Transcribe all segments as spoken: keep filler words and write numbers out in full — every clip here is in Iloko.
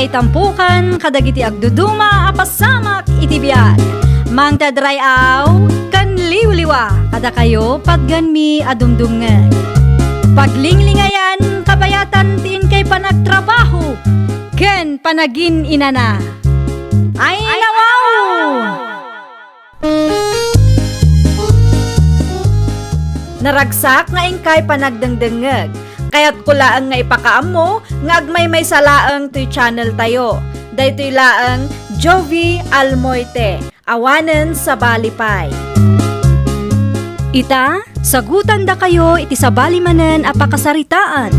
Itampukan kadagiti agduduma a pasamak iti biag. Mangted ray-aw ken liwliwa kadakayo patgenmi a dumdumngeg. Paglinglingayan kabayatan ti inkay panagtrabaho ken panagin-inana. Ay, nawaw! Naragsak nga inkay panagdengdengngeg. Kayatko laeng nga ipakaammo nga agmaymaysa laeng toy channel tayo. Daytoy laeng Jovie Almoite, awanen sabali pay. Ita, sagutandakayo iti sabali manen a pakasaritaan.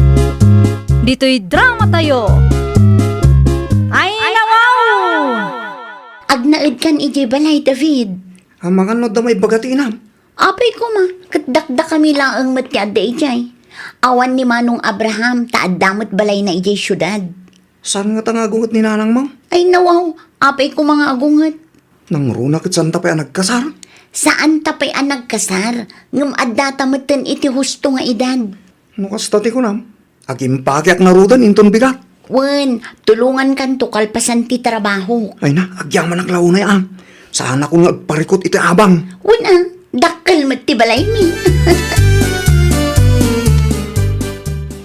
Ditoy drama tayo. Ay, nawaw! Agnaedkan idiay balay, David. Amangan no adda maibaga ti inam? Apay koma, ket dakdakami laeng met ti adda idiay. Awan ni Manong Abraham, ta adda met balayna idiay siudad. Saan ngata nga agunget ni nanangmo? Ay, nawaw, apay koma nga agunget. Nangruna ket saanta pay a nagkasar? Saanta pay a nagkasar, ngem addata metten iti husto nga edad. No kasta ti kunam, agimpakeak ngaruden inton bigat. Wen, tulongankanto kalpasan ti trabaho. Ay na, agyamanak la unay, a. Saanakon nga agparikut iti abang. Wen, a, dakkel met ti balaymi.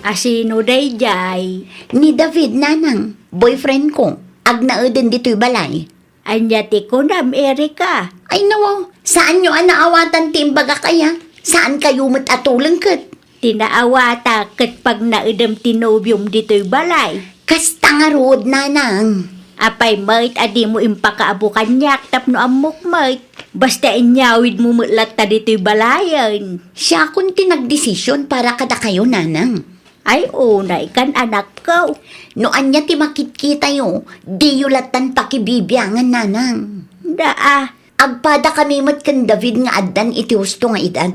Asino daydiay? Ni David, nanang, boyfriend ko. Agnaeden ditoy balay. Ania ti kunam, Erika? Ay, nawaw, saanyo a naawatan ti imbagak aya? Saankayo met a tuleng ket? Ti naawatak ket pagnaedem ti nobiom ditoy balay. Kasta ngarud, nanang. Apay met a dimo impakaabo kaniak tapno ammok met? Basta inyawidmo met latta ditoy balayen. Siakon ti nagdesisyon para kadakayo, nanang. Ay, unay kan, anakko. No ania ti makitkitayo, diyo lattan pakibibiangan, nanang. Daa. Agpadakami met ken David nga addan iti husto nga edad.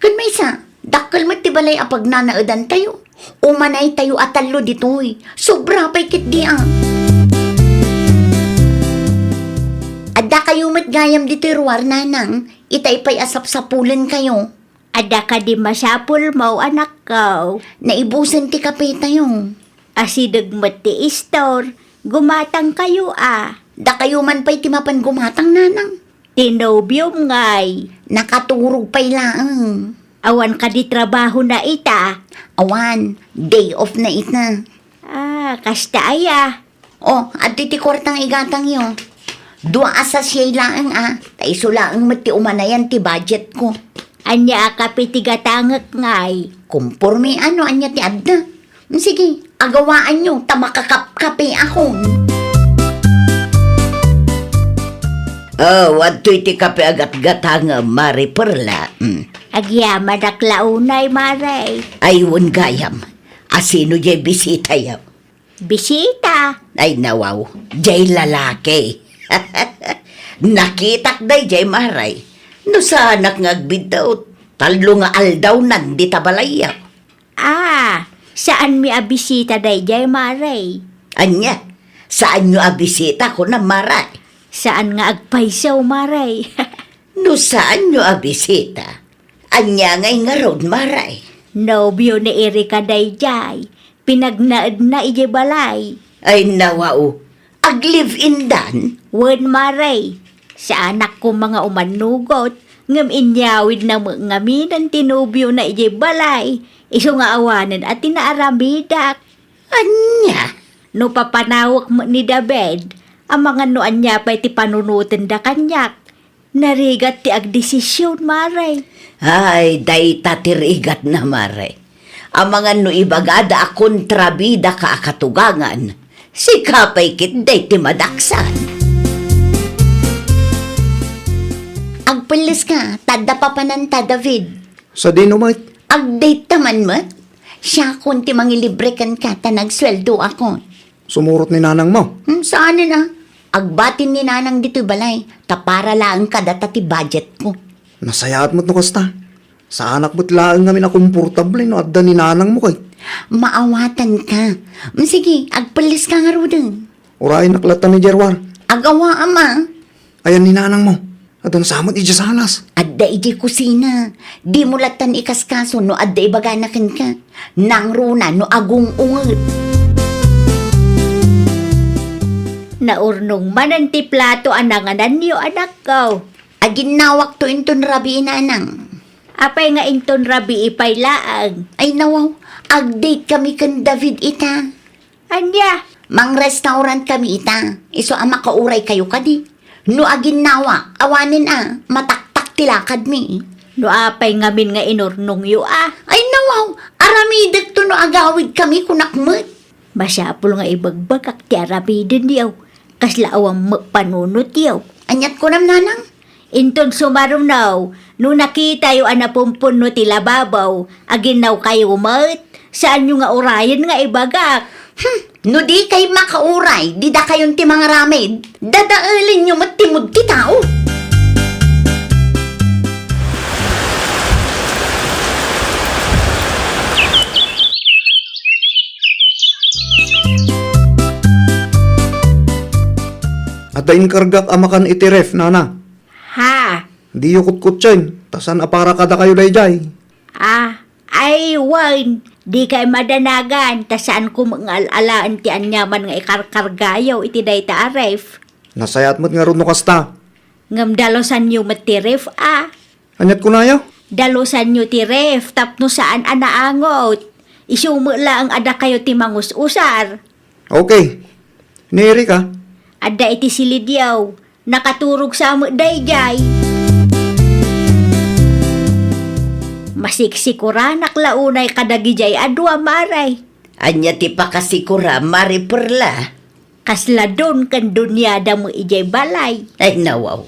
Ken maysa, dakkel met ti balay a pagnanaedantayo. Umanaytayo a tallo ditoy. Sobra pay ketdi, a. Addakayo met gayam ditoy ruar, nanang. Itay pay a sapsapulenkayo. Adda kadi masapulmo, anakko? Naibusen ti kapetayo. Asideg met ti istor, gumatangkayo a. Dakayo man pay ti mapan gumatang, nanang. Ti nobiom ngay? Nakaturog pay laeng. Awan kadi trabahona ita? Awan, day off na ita. Ah, kasta aya. O, adtoy ti kuarta nga igatangyo. Dua a sachet laeng, a, ta isu laeng met ti umanayan ti budgetko. Ania a kape ti gatangek ngay? Komporme a no ania ti adda. Sige, agawaanyo ta makakapkapeakon. O, adtoy ti kape a gatgatangem, Mare Perla. Mm. Agyamanak la unay, Mare. Ay, wen gayam. Asino diay bisitayo? Bisita? Ay, nawaw, diay lalaki. Nakitak daydiay, Mare. No saanak nga agbiddaw, tallo nga aldawnan dita balayyo. Ah, saanmi a bisita daydiay, Mare. Ania? Saanyo a bisita, kunam, Mare? Saan nga agpayso, Mare. No saanyo a bisita, ania ngay ngarud, Mare? Nobio ni Erika daydiay. Pinagnaedna idiay balay. Ay, nawaw. Ag-live-in dan? Wen, Mare. Saanak koma nga umannugot, ngem inyawidna met ngamin ti nobiona idiay balay. Isu nga awanen a ti naaramidak. Ania? No papanawek met ni David, amangan no ania pay ti panunotenda kaniak. Narigat ti agdesisyon, Mare. Ay, dayta ti rigatna, Mare. Amangan no ibagada a kontrabidaka a katugangan, sika pay ketdi ti madaksan. Agpelleska, ta adda papananta, David. Sadino met? Agdate ta man met. Siakon ti mangilibre kenka ta nagsueldoakon. Sumurot ni nanangmo? Hmm, saanen a. Agbatin ni nanang ditoy balay, ta para laeng kadata ti budgetko. Nasayaat met no kasta. Saanak met laeng ngamin a komportable no adda ni nanangmo kay. Maawatanka. Hmm, sige, agpelleska ngaruden. Uraynak latta ni Jerwar. Agawa, ama. Ayan ni nanangmo. Adda sa met idiay salas. Adda idiay kusina. Dimo lattan ikaskaso no adda ibagana kenka. Nangruna no agung-unget. Naurnong manen ti plato a nangananyo, anakko. Aginnawakto inton rabii, nanang. Apay nga inton rabii pay laeng? Ay, nawaw, ag-date kami ken David ita. Ania? Mang-restaurant kami ita. Isu a makauray kayo kadi. No aginnawak, awanen a, mataktak ti lakadmi. No apay ngamin nga inurnongyo a? Ay, nawaw, aramidekto no agawid kami, kunak met. Masapul nga ibagbagak ti aramidenyo. Kasla awan met panunotyo. Aniat kunam, nanang? Inton sumaruno, no nakitayo a napumpunno ti lababaw, aginnawkayo met. Saanyo nga urayen nga ibagak. Hmm, no dikay makauray, didakayon ti mangaramid. Dadaelenyo met ti mood ti tao. Adda inkargak a makan iti ref, nana. Ha? Diyo kutkutsien, ta saan a para kadakayo daydiay. Ah, ay, wen, dikay madanagan, ta saanko met nga al-alaen ti aniaman nga ikarkargayo iti dayta a ref. Nasayaat met ngarud no kasta. Ngem dalusanyo met ti ref a. Aniat kunayo? Dalusanyo ti ref tapno saan a naangot. Isu met laeng a dakayo ti mangus-usar. Okay. Ni Erika? Adda iti silidyo. Nakaturog sa met daydiay. Masiksikuranak la unay kadagidiay a dua, Mare. Ania ti pakasikura, Mare Perla? Kasla don ken doniada met idiay balay. Ay, nawaw.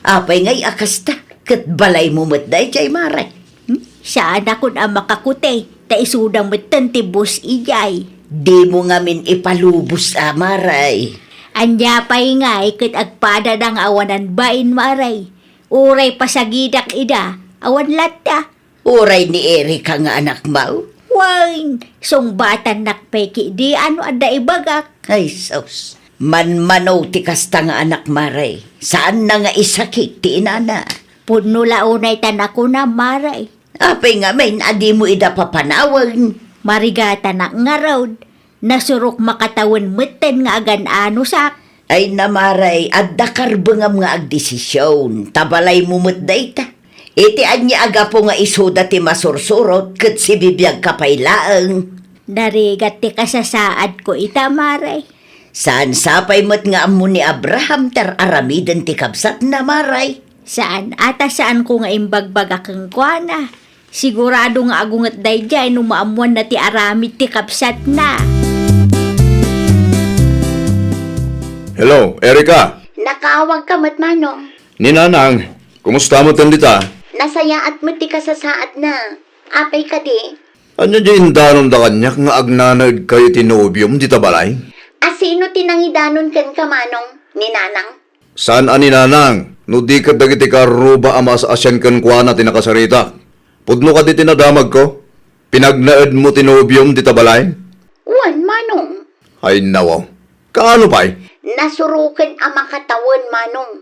Apay ngay a kasta? Ket balaymo met daydiay, Mare. Hmm? Saanakon a makakuti, ta isuda metten ti bus idiay. Dimo ngamin ipalubos a, Mare. Ania pay ngay ket agpadada nga awanan bain, Mare. Uray pasagidak ida, awan latta. Uray ni Erika nga anakmo? Wen, sungbatannak pay kidi a no adda ibagak. Ay, sus. Manmano ti kasta nga anak, Mare. Saanna nga isakit ti inana. Pudno la unay ta nakuna, Mare. Apay ngamin a dimo ida papanawen? Marigatanak ngarud. Nasurok makatawen metten nga agan-anusak. Ay, Mare, adda karbengam nga agdesision, ta balaymo met dayta. Iti ania a gapu nga isuda ti masursurot ket sibibiagka pay laeng? Narigat ti kasasaadko ita, Mare. Saan sapay met nga ammo ni Abraham ti ar-aramiden ti kabsatna, Mare? Saan a ta saanko nga imbagbaga kenkuana. Sigurado nga agunget daydiay no maammoanna ti aramid ti kabsatna. Hello, Erika. Nakaawagka met, Manong. Ni Nanang, kumusta met dita? Nasayaat met ti kasasaadna. Apay kadi? Ania diay indanonda kaniak nga agnanaedkayo iti nobiom dita balay? A sino ti nangidanon kenka, Manong? Ni Nanang? Saan a ni Nanang, no di ket dagiti kaarruba a maas-asian kenkuana ti nakasaritak. Pudno kadi ti nadamagko? Pinagnaedmo ti nobiom dita balay? Wen, Manong. Ay, nawaw. Kaano pay? Nasuroken a makatawen, Manong.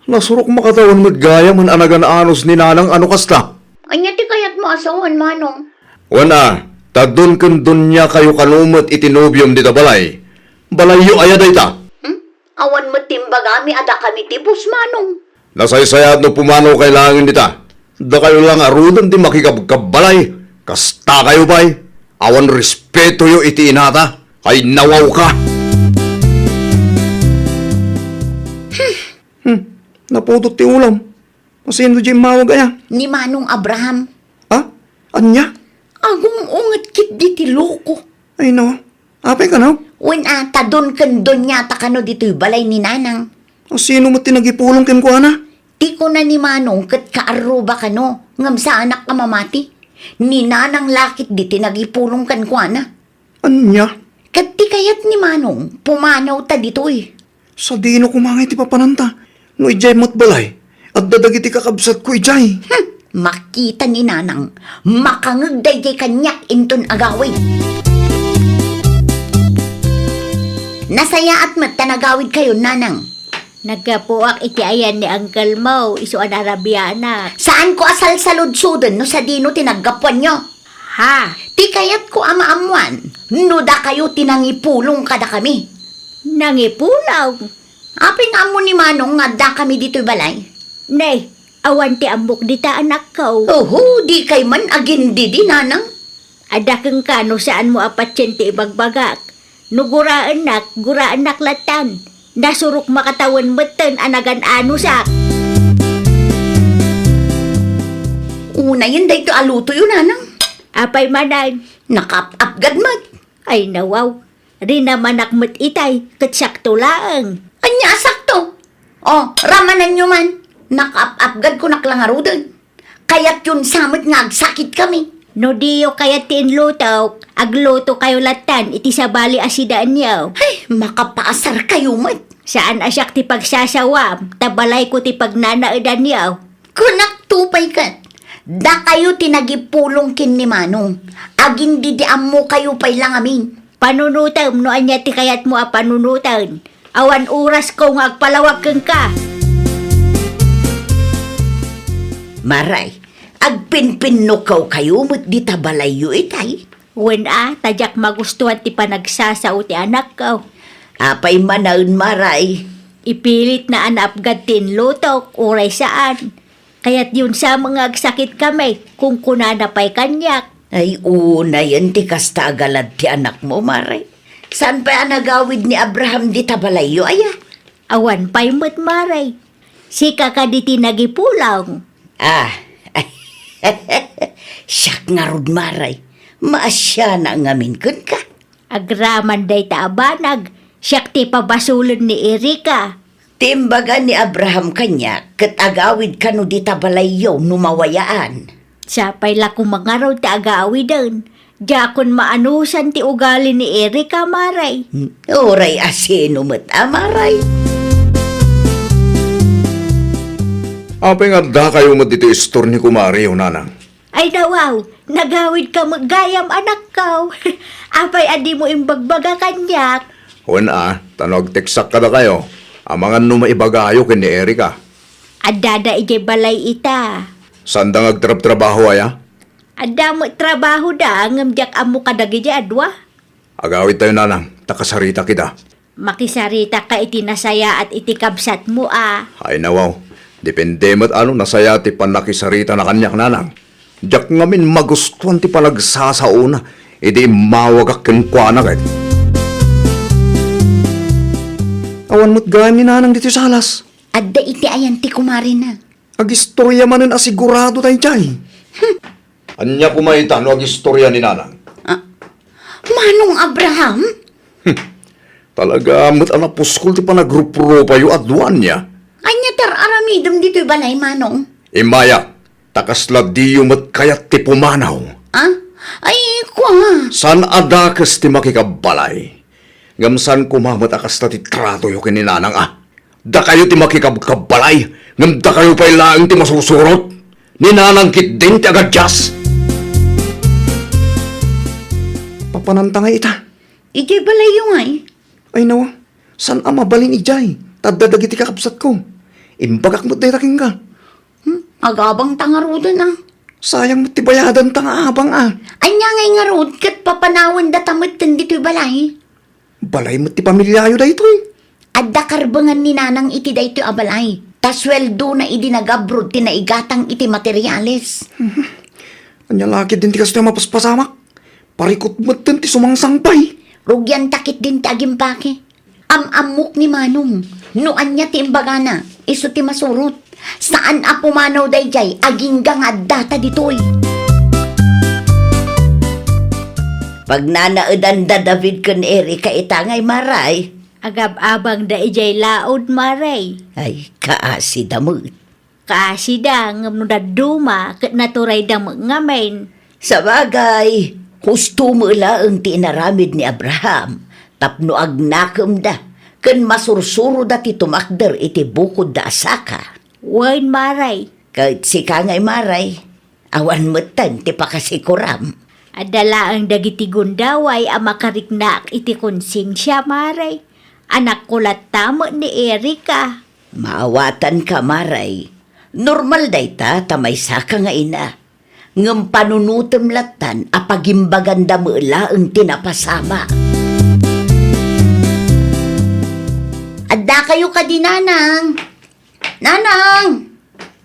Nasurok makatawen met gayam a nagan-anus ni Nanang a no kasta? Ania ti kayatmo a sawen, Manong? Wen a, ta don ken doniakayo kano met iti nobiom dita balay. Balayyo aya dayta? Hmm? Awan met ti imbagami a dakami ti bus, Manong. Nasaysayaat no pumanawkay laengen dita. Dakayo la ngaruden ti makikabkabbalay. Kastakayo pay. Awan respetoyo iti inata. Ay, nawawka! Hmm, napudot ti ulam. Asino diay immawag aya? Ni Manong Abraham. Ah? Ania? Agung-unget ketdi ti loko. Ay, no. Apay kano? Wen a, ta don ken doniata kano ditoy balay ni Nanang. Asino met ti nagipulong kenkuana? Ti kuna ni Manong ket kaarruba kano, ngem saanak a mamati. Ni Nanang la ketdi ti nagipulong kenkuana. Ania? Ket ti kayat ni Manong, pumanawta ditoy. Sadino koma ngay ti papananta? No idiay met balay, adda dagiti kakabsatko idiay. Hmm, makita ni Nanang, makangeg daydiay kaniak inton agawid. Nasayaat met ta nagawidkayo, Nanang. Naggapuak iti ayan ni uncle mo, isu a narabianak. Saanko a salsaludsoden no sadino ti naggapuanyo. Ha? Ti kayatko a maammoan, no dakayo ti nangipulong kadakami. Nangipulong? Apay nga ammo ni Manong nga addakami ditoy balay? Nay, awan ti ammok dita, anakko. Oho, dikay man agindidi, nanang. Adda kenka no saanmo a patien ti ibagbagak. No guraennak, guraennak lattan. Nasurok makatawen metten a nagan-anusak. Unayen daytoy a lutoyo, nanang. Apay manen? Nakaap-apgad met. Ay, nawaw. Rinamanak met itay, ket siakto laeng. Ania a sakto? O, ramananyo man. Nakaap-apgad kunak la ngaruden. Kayatyon sa met nga agsakitkami. No diyo kayat ti inlutok, aglutokayo lattan iti sabali a sidaenyo. Ay, makapaasarkayo met. Saan a siak ti pagsasawam, ta balayko ti pagnanaedanyo. Kunakto pay ket, dakayo ti nagipulong ken ni Manong. Agindidi ammokayo pay la ngamin. Panunotem no ania ti kayatmo a panunoten. Awan orasko nga agpalawag kenka. Maray, agpinpinnukawkayo met dita balayyo itay? Wen a, ta diak magustuhan ti panagsasao ti anakko. Apay manen, Maray? Ipilitna a naapgad ti inlutok, uray saan. Kayatyon sa met nga agsakitkami, kunkunana pay kaniak. Ay, unayen ti kasta a galad ti anakmo, Maray. Saan pay a nagawid ni Abraham dita balayyo, aya? Awan pay met, Maray. Sika kadi ti nagipulong. Ah, siak ngarud, Maray. Maasianak ngamin kenka. Agraman dayta a banag, siak ti pabasolen ni Erika. Ti imbaga ni Abraham kaniak ket agawid kano dita balayyo no mawayaan. Sapay la koma ngarud ti agawiden. Diakon maanusan ti ugali ni Erika, Maray. Hmm, uray a sino met a, Maray. Apay nga addakayo met ditoy istor ni kumariyo, nanang? Ay, nawaw, nagawidka met gayam, anakko. Apay a dimo imbagbaga kaniak? Wen a, ta no agteksak kadakayo, amangan no maibagayo ken ni Erika. Addada idiay balay ita. Saanda nga agtrabtrabaho aya? Adda met trabahoda, ngem diak ammo kadagidi a dua. Agawidtayo, nanang, ta kasaritak ida. Makisaritaka iti nasayaat iti kabsatmo a. Ay, nawaw. Depende met a no nasayaat ti pannakisaritana kaniak, nanang. Diak ngamin magustuan ti panagsasaona idi immawagak kenkuana ket. Awan met gayam ni nanang ditoy salas. Adda iti ayan ti kumarina. Agistoria manen a sigurado daydiay. Hmm. Ania koma ita no agistoria ni nanang? Ah, Manong Abraham? Hmm. Talaga met a napuskol ti panagruprupayo a dua ania. Ania ti ar-aramidem ditoy balay, Manong? Immayak, ta kasla diyo met kayat ti pumanaw. Ah? Ay, kua. Saan a dakes ti makikabbalay. Ngem saan koma met a kasta ti tratoyo ken ni nanang a. Dakayo ti makikabkabbalay, ngem dakayo pay laeng ti masursurot. Ni nanang ketdin ti agadias. Papananta ngay ita? Idiay balayyo ngay. Ay, nawa, saan a mabalin idiay? Ta adda dagiti kakabsatko. Imbagak met dayta kenka. Hmm? Agabangta ngaruden a. Sayang met ti bayadanta nga abang a. Ania ngay ngarud ket papanawendata metten ditoy balay? Balay met ti pamiliayo daytoy. Adda karbengan ni nanang iti daytoy a balay. Ta sueldona idi nagabrod ti naigatang iti materiales. Ania la ketdin ti kastoy a mapaspasamak? Parikut metten ti sumangsangpay. Rugianta ketdin ti agimpake. Am-ammok ni Manong no ania ti imbagana, isu ti masurot. Saan a pumanaw daydiay agingga nga addata ditoy. Pagnanaedan da David ken Erika ita ngay, Maray. Agab-abangda idiay laod, Maray. Ay, kaasida met. Kaasida, ngem no dadduma, ket naturayda met ngamin. Sabagay, husto met laeng ti inaramid ni Abraham tapno agnakemda ken masursuroda ti tumakder iti bukodda a saka. Wen, Maray. Ket sika ngay, Maray, awan metten ti pakasikuram. Adda laeng dagiti gundaway a makariknaak iti konsensia, Maray. Anakko latta met ni Erika. Maawatanka, Maray. Normal dayta ta maysaka nga ina. Ngem panunotem lattan a pagimbaganda met laeng ti napasamak. Adda Dakayo kadi, Nanang? Nanang!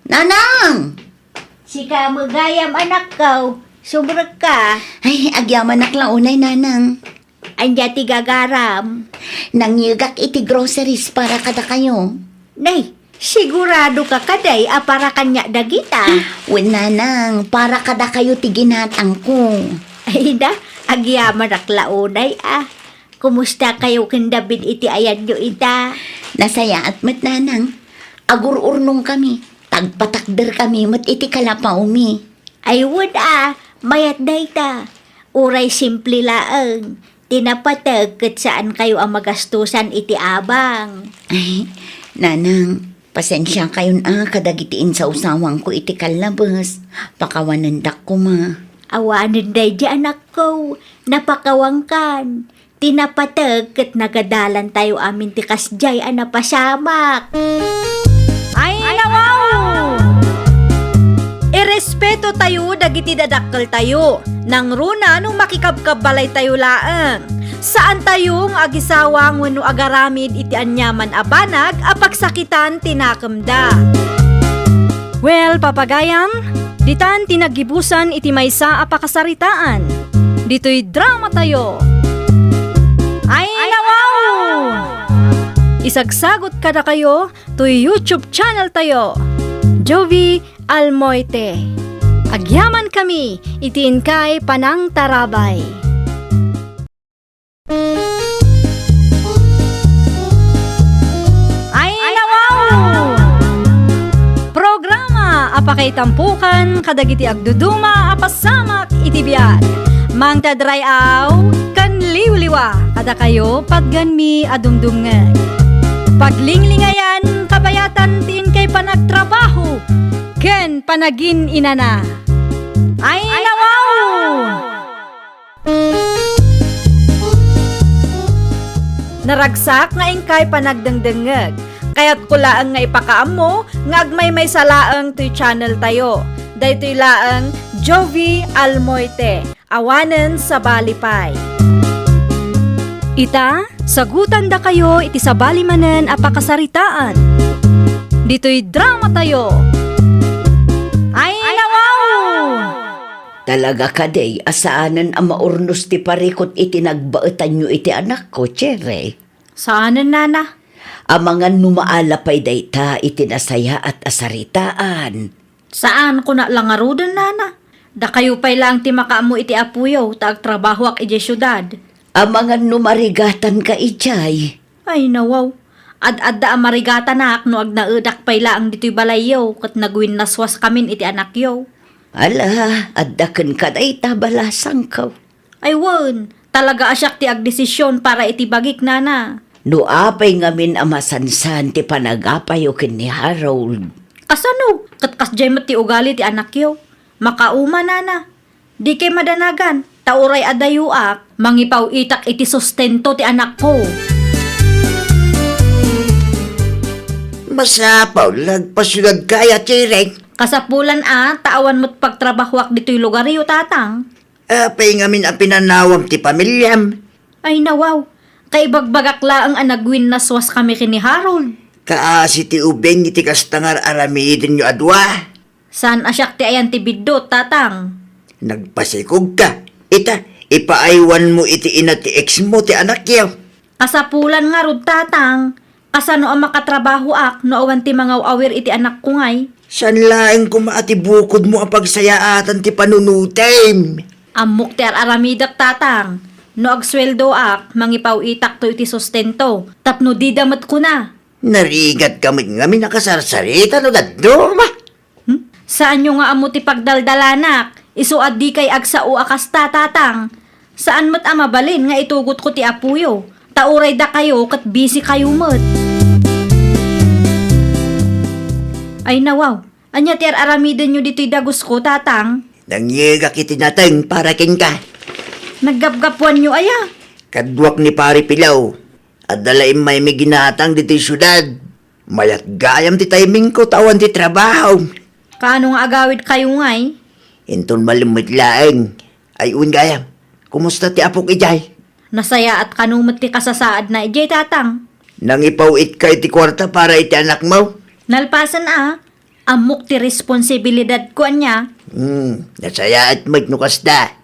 Nanang! Sika met gayam, anakko. Sumrekka. Ay, agyamanak la unay, Nanang. Ania ti gagaram? Nangyegak iti groceries para kadakayo. Nay, siguradoka kadi a para kaniak dagita? Wen, Nanang, para kadakayo ti ginatangko. Ay da, agyamanak la unay a. Kumustakayo ken David iti ayanyo ita? Nasayaat met, Nanang. Agur-urnongkami. Tagpatakderkami met iti kalapawmi. Ay wen a, mayat dayta. Uray simple laeng. Ti napateg ket saankayo a magastosan iti abang. Ay, Nanang, pasensiakayon a kadagiti insawsawangko iti kallabes. Pakawanendak koma. Awanen daydi, anakko. Napakawankan. Ti napateg ket nagadalantayo amin ti kasdiay a napasamak. Ay, nawaw! Irespetotayo dagiti dadakkeltayo. Nangruna no makikabkabbalaytayo laeng. Saantayo nga agisawang wenno agaramid iti aniaman a banag a pagsakitan ti nakemda. Well, papagayam, ditan ti naggibusan iti maysa a pakasaritaan. Ditoy dramatayo. Ay, nawaw! Isagsagut kadakayo toy YouTube channel tayo, Jovie Almoite. Agyamankami iti inkay panangtarabay. Ay, nawaw! Programa a pakaitampukan kadagiti agduduma a pasamak iti biag. Mangted ray-aw ken liwliwa kadakayo patgenmi a dumdumngeg. Paglinglingayan, kabayatan ti inkay panagtrabaho ken panagin-inana. Ay, nawaw! Naragsak nga inkay panagdengdengngeg. Kayatko laeng nga ipakaammo nga agmaymaysa laeng toy channel tayo. Daytoy laeng Jovie Almoite, awanen sabali pay. Ita, sagutandakayo iti sabali manen a pakasaritaan. Ditoy dramatayo. Ay, nawaw! Talaga kadi a saanen a maurnos ti parikut iti nagbaetanyo iti anakko, Cherry? Saanen, nana. Amangan no maala pay dayta iti nasayaat a saritaan. Saan, kuna la ngaruden, nana. Dakayo pay laeng ti makaammo iti apoyo ta agtrabahoak idiay siudad. Amangan no marigatanka idiay. Ay, nawaw. Ad-adda a marigatanak no agnaedak pay laeng ditoy balayyo ket nagwinnaswaskamin iti anakyo. Ala, adda kenka dayta balasangko. Ay wen, talaga a siak ti agdesision para iti bagik, nana. No apay ngamin a masansan ti panagapayo ken ni Harold? Kasano? Ket kasdiay met ti ugali ti anakyo. Makauma, nana. Dikay madanagan, ta uray adayoak, mangipaw-itak iti sustento ti anakko. Masapul nga agpasiudadka, Cherry. Kasapulan a, ta awan met pagtrabahoak ditoy lugaryo, tatang. Apay ngamin a pinanawam ti pamiliam? Ay, nawaw. Kaibagbagak laeng a nagwinnaswaskami ken ni Harold. Kaasi ti ubing iti kasta nga ar-aramidenyo a dua. Saan a siak ti ayan ti biddut, tatang. Nagpasikogka. Ita, ipaaywanmo iti ina ti ex mo ti anakyo. Kasapulan ngarud, tatang. Kasano a makatrabahoak no awan ti mangaw-awir iti anakko ngay? Saan laeng koma a ti bukodmo a pagsayaatan ti panunotem? Ammok ti ar-aramidek, tatang. No agsueldoak, mangipaw-itakto iti sustento, tapno dida met kuna. Narigatka met ngamin a kasarsarita no dadduma. Hmm? Saanyo nga ammo ti pagdaldalanak, isu a dikay agsao a kasta, tatang. Saan met a mabalin nga itugotko ti apoyo, ta uray dakayo ket busy kayo met. Ay nawaw, ania ti ar-aramidenyo ditoy dagusko, tatang? Nangyegak iti nateng para kenka. Naggapgapuanyo aya? Kaduak ni Pare Pilaw. Adda la immaymi ginatang ditoy siudad. Mayat gayam ti timingko ta awan ti trabaho. Kaano nga agawidkayo ngay? Inton malimmet laeng. Ay, wen gayam, kumusta ti apok idiay? Nasayaat kano met ti kasasaadna idiay, tatang. Nangipaw-itka iti kuarta para iti anakmo? Nalpasen a, ammok ti responsibilidadko ania. Hmm, nasayaat met no kasta.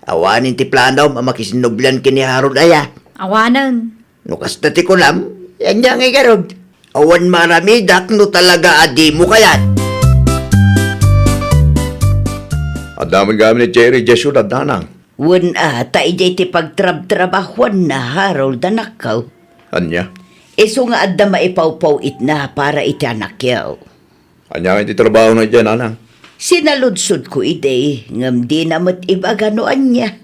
Awanen ti planom a makisinnublian ken ni Harold aya. Awanen. No kasta ti kunam, ania nga igarud? Awan maaramidak no talaga a dimo kayat. Adda met gayam ni Cherry idiay siudad, nanang. Wen a, ta idiay ti pagtrabtrabahuanna, Harold, anakko. Ania? Isu nga adda maipawpaw-itna para iti anakyo. Ania nga iti trabahona idiay, nanang? Sinaludsodko idi, ngem dina met ibaga no ania.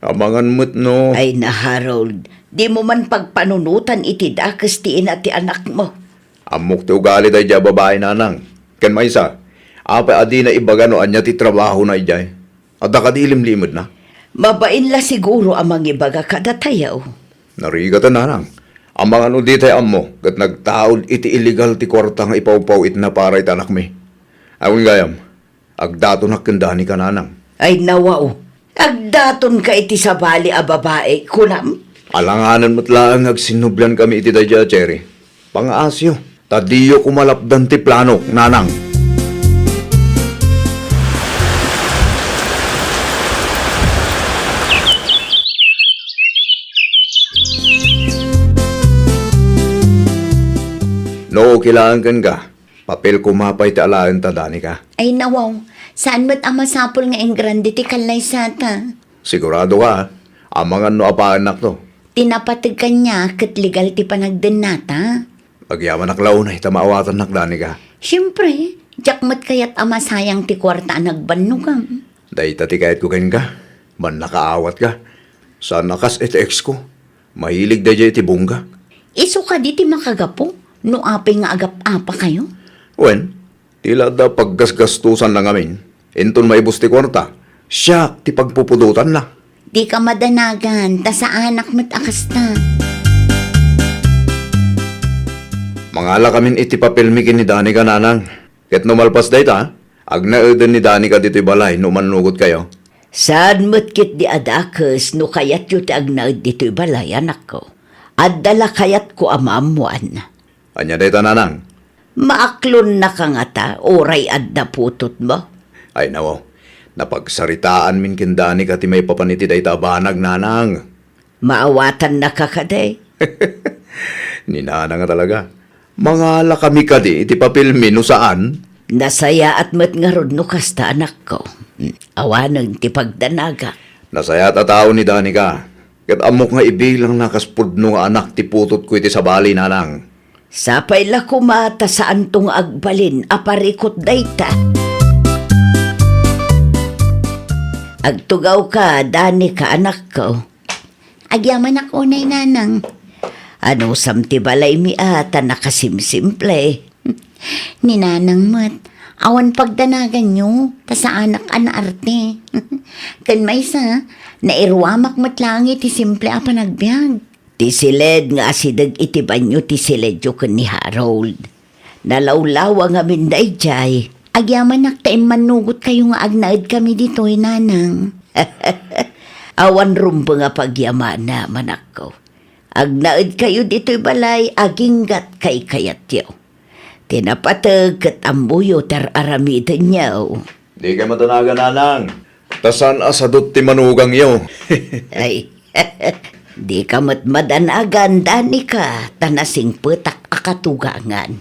Amangan met no. Ay na, Harold, dimo man pagpanunotan iti dakes ti ina ti anakmo. Ammok ti ugali daydiay a babai, nanang. Ken maysa, apay a dina ibaga no ania ti trabahona idiay? Adda kadi ilimlimedna? Mabain la siguro a mangibaga kadatayo. Narigat, nanang. Amangan no ditay ammo ket nagtaud iti illegal ti kuarta nga ipawpaw-itna para iti anakmi. Awan gayam, agdatonak ken Danica, nanang. Ay, nawaw. Agdatonka iti sabali a babai, kunam? Alanganen met laeng nga agsinnubliankami iti daydiay a Cherry. Pangaasiyo, ta diyo koma lapdan ti planok, nanang. No okay laeng kenka, papel koma pay ti alaenta, Danica. Ay, nawaw. Saan met a masapul nga ingrande ti kallaysata? Sigurado ka, a? Amangan no apaennakto. Ti napateg kaniak ket legal ti panagdennata. Agyamanak la unay ta maawatannak, Danica. Siempre, diak met kayat a masayang ti kuarta a nagbannogam. Dayta ti kayatko kenka. Mannakaawatka. Saan a kas iti ex ko. Mahilig daydiay iti bongga. Isu kadi ti makagapu no apay nga agap-apakayo? Wen, ti la adda paggasgastosanna ngamin, inton maibus ti kuarta, siak ti pagpupudotanna. Dika madanagan, ta saanak met a kasta. Mangalakamin iti papelmi ken ni Danica, nanang. Ket no malpas dayta, agnaeden ni Danica ditoy balay no mannugotkayo. Saan met ketdi a dakes no kayatyo ti agnaed ditoy balay, anakko. Adda la kayatko a maammoan. Ania dayta, nanang? Maaklonnaka ngata, uray adda putotmo? Ay, nawaw. Napagsaritaanmin ken Danica ti maipapan iti dayta a banag, nanang. Maawatannaka kadi? Ni nanang a talaga. Mangalakami kadi iti papelmi no saan? Nasayaat met ngarud no kasta, anakko. Awanen ti pagdanagak. Nasayaat a tao ni Danica. Ket ammok nga ibilangna kas pudno nga anak ti putotko iti sabali, nanang. Sapay la koma ta saanto nga agbalin a parikut dayta. Agtugawka, Danica, anakko. Agyamanak unay, nanang. Anusam ti balaymi a ta nakasimsimple? Ni nanang met, awan pagdanaganyo, ta saanak a naarte. Ken maysa, nairuamak met laeng iti simple a panagbiag. Ti siled nga asideg iti banio ti siledyo ken ni Harold. Nalawlawa ngamin daydiay. Agyamanak ta immannugotkayo nga agnaedkami ditoy, nanang. Awan rumbeng a pagyamanak, anakko. Agnaedkayo ditoy balay aginggat kaykayatyo. Ti napateg ket ammoyo ti ar-aramidenyo. Dikay madanagan, nanang. Ta saan a sadut ti manugangyo. Ay, dika met madanagan, Danica, ta nasingpetak a katugangan.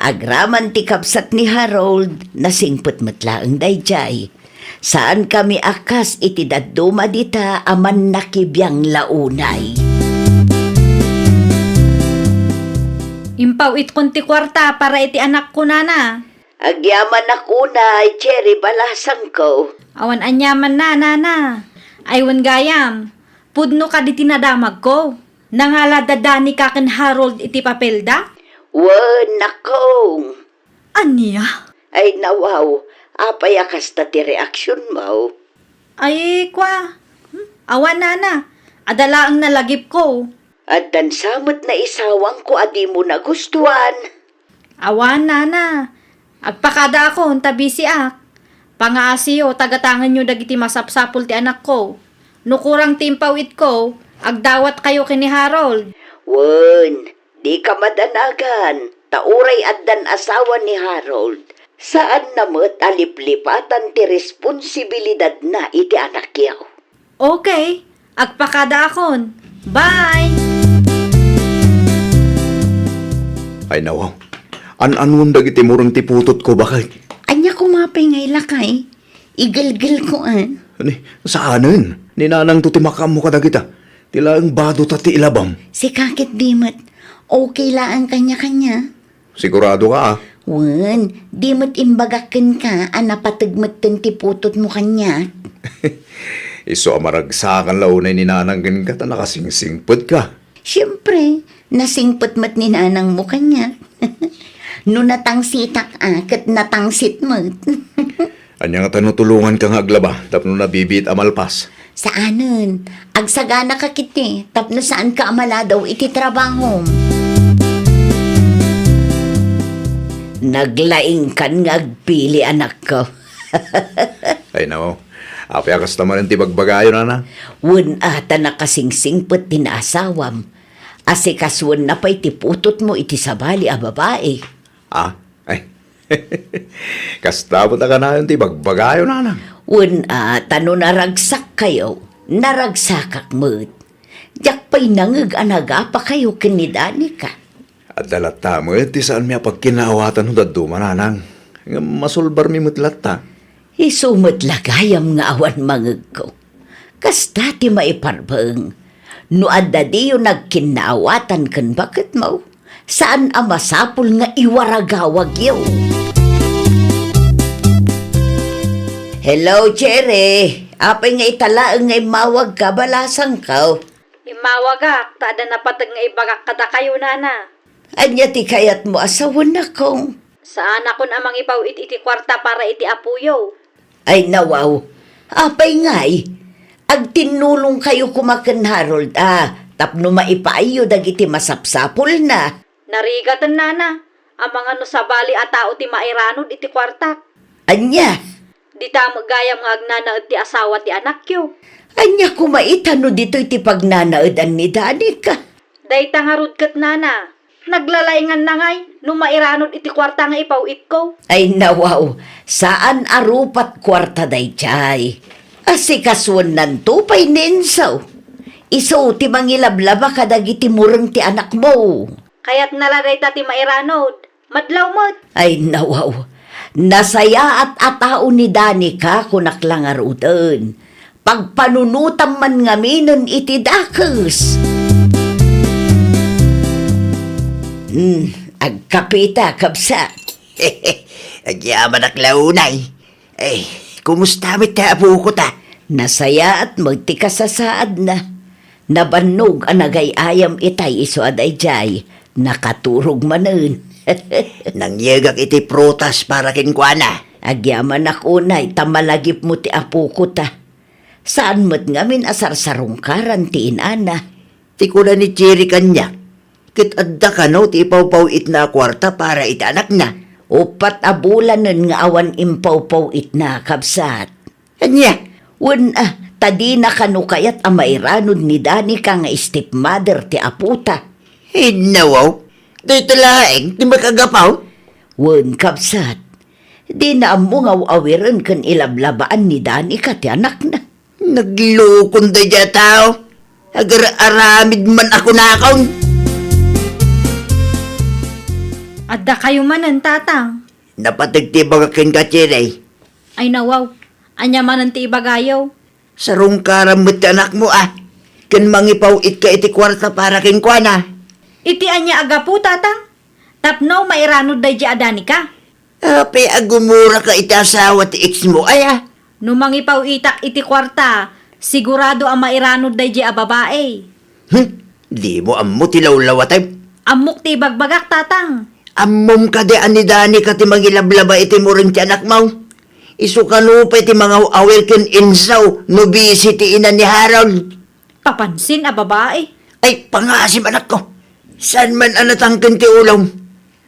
Agraman ti kabsat ni Harold, nasingpet met laeng daydiay. Saankami a kas iti dadduma dita a mannakibiang la unay. Impaw-itkon ti kuarta para iti anakko, nana. Agyamanak unay, Cherry, balasangko. Awan aniamanna, nana. Ay, wen gayam, pudno kadi ti nadamagko. Nangalada Danica ken Harold iti papelda? Wen, nakong. Ania? Ay, nawaw, apay a kasta ti reaksionmo? Ay, kua. Hmm, awan, nana. Adda laeng nalagipko. Addan sa met naisawangko a dimo nagustuan. Awan, nana. Agpakadaakon ta bisiak. Pangaasiyo, tagatangenyo dagiti masapsapul ti anakko. No kurang ti impaw-itko, agdawatkayo ken ni Harold. Wen, Dika madanagan, ta uray addan asawa ni Harold, saanna met a liplipatan ti responsibilidadna iti anakyo. Okay, agpakadaakon. Bye! Ay, nawaw. An-anuem dagiti mureng ti putotko, baket? Ania koma pay nga ilakay? Igelgelko, a. Ni, saanen. Ni nanangto ti makaammo kadagita. Ti laeng badota ti ilabam. Sika ket di met. Okay laeng kaniakaniak. Sigurado ka, a? Wen, di met imbagak kenka a napateg metten ti putotmo kaniak. Isu a maragsakan la unay ni nanang kenka ta nakasingsingpet ka. Siempre, nasingpet met ni nanangmo kaniak. No natangsitak a, ket natangsit met. Ania ngata no tulonganka nga aglaba tapno nabibiit a malpas? Saanen. Agsaganaka ketdi tapno saanka a maladaw iti trabahom. Naglaingkan nga agpili, anakko. Ay, nao. Apay a kasta manen ti bagbagayo, nanang? Wen a, ta nakasingsingpet ti naasawam. Asikasuenna pay ti putotmo iti sabali a babai. Ah? Ay. Kasta met a kanayon ti bagbagayo, nanang. Wen a, ta no naragsakkayo, naragsakak met. Diak pay nangeg a nagapakayo ken ni Danica. Adda latta met ti saanmi a pagkinnaawatan no dadduma, nanang. Ngem masulbarmi met latta. Isu met la gayam nga awan mangegko. Kasta ti maiparbeng. No adda diyo nagkinnaawatan ken baketmo, saan a masapul nga iwaragawagyo. Hello, Cherry. Apay nga ita laeng nga immawagka, balasangko? Immawagak, ta adda napateg nga ibagak kadakayo, nana. Ania ti kayatmo a sawen, nakong? Saanakon a mangipaw-it iti kuarta para iti apoyo. Ay, nawaw. Apay ngay? Agtinnulongkayo koma ken Harold a tapno maipaayyo dagiti masapsapulna. Narigaten, nana, amangan no sabali a tao ti mairanod iti kuartak. Ania? Dita met gayam nga agnanaed ti asawa ti anakyo. Ania koma ita no ditoy ti pagnanaedan ni Danica? Dayta ngarud ket, nana, naglalainganna ngay no mairanod iti kuarta nga ipaw-itko. Ay, nawaw, saan a rupat kuarta daydiay. Asikasuennanto pay ni Enzo. Isu ti mangilablaba kadagiti mureng ti anakmo. Kayatna la dayta ti mairanod. Madlaw met. Ay, nawaw. Nasayaat a tao ni Danica, kunak la ngaruden. Pagpanunotam man ngaminen iti dakes. Hmm, agkapita, kabsat. Agyamanak la unay. Ay, kumusta met ti apoko ta? Nasayaat met ti kasasaadna. Nabannog a nagay-ayam itay isu a daydiay, nakaturog manen. Nangyegak iti prutas para kenkuana. Agyamanak unay ta malagipmo ti apoko ta. Saan met ngamin a sarsarungkaran ti inana. Ti kuna ni Cherry kaniak, ket adda kano ti ipawpaw-itna a kuarta para iti anakna. Uppat a bulanen nga awan impawpaw-itna, kabsat. Ania? Wen a, ta dina kano kayat a mairanod ni Danica nga stepmother ti apota. Innawaw, dayta laeng ti makagapaw? Wen, kabsat, dina ammo nga aw-awiren ken ilablabaan ni Danica ti anakna. Naglukon daydiay a tao. Agar-aramid man a kunakon. Adda kayo manen, Tatang. Napateg ti ibagak kenka, Cherry. Ay, nawaw. Ania manen ti ibagayo? Sarungkaram met ti anakmo, a. Ken mangipaw-itka iti kuarta para kenkuana. Iti ania a gapu, Tatang? Tapno mairanod daydiay a Danica? Apay a gumuraka iti asawa ti ex mo, aya? No mangipaw-itak iti kuarta, sigurado a mairanod daydiay a babai. Hmm? Dimo ammo ti lawlawatem? Ammok ti ibagbagak, Tatang. Ammom kadi a ni Danica ti mangilablaba iti mureng ti anakmo? Isu kano pay ti mangaw-awir ken Enzo no bisi ti ina ni Harold. Papansin a babai. Ay, pangasim, anakko. Saan man a natangken ti ulom?